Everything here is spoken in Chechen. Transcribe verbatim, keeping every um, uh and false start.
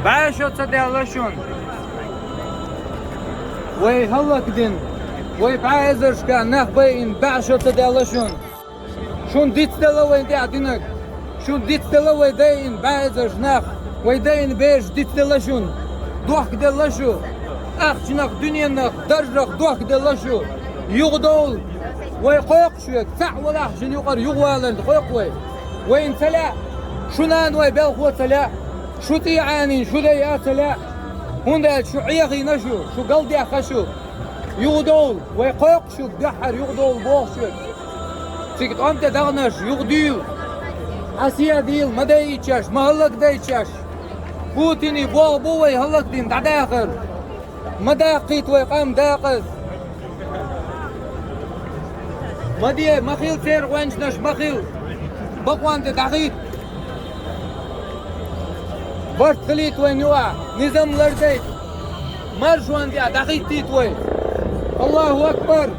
БӀаь шо ца даьлла шун. Вай хӀаллакдина, вай бӀаь эзаршка нах байина бӀаь шо ца даьлла шун. Шун дицделла вай тӀехь динарг. Шун дицделла вай дайина бӀаь эзарш нах. Вай дайина бераш дицделла шун. Дохкаделла шу. Ахчанах, дуьненах, даржах дохкаделла шу. Юхадовла. Вай кхойкху шуьга. Цхьаъ валахь шун юкъара юхаваларна кхойкху вай. Вайна ца лаьа. Шу нана вай белхо ца лаьа. Шу тӀе Ӏанийна, шу дай а ца лаьа. ХӀунда аьлча шу Ӏехийна шу, шу галдаьхна шу. Юхадовла, вай кхойкху шуьга дуьххьара, юхадовла боху шуьга. Цига тӀом тӀе даханарш юхадуьйла. Хьан сий а дийла, ма дайичаш, ма хӀаллакдайичаш. Путине болх бу вай хӀаллакдина дӀадахар. Ма даккхийта вай къам дакъаза. Ма де, ма хила церан гӀоьнчанаш, ма хила. Бакъонна тӀе дӀахӀитта. Барт хилийта вайна юкъахь, низам лардайта. Маршонна тӀехь дӀахӀиттийта вай. Аллаху акбар!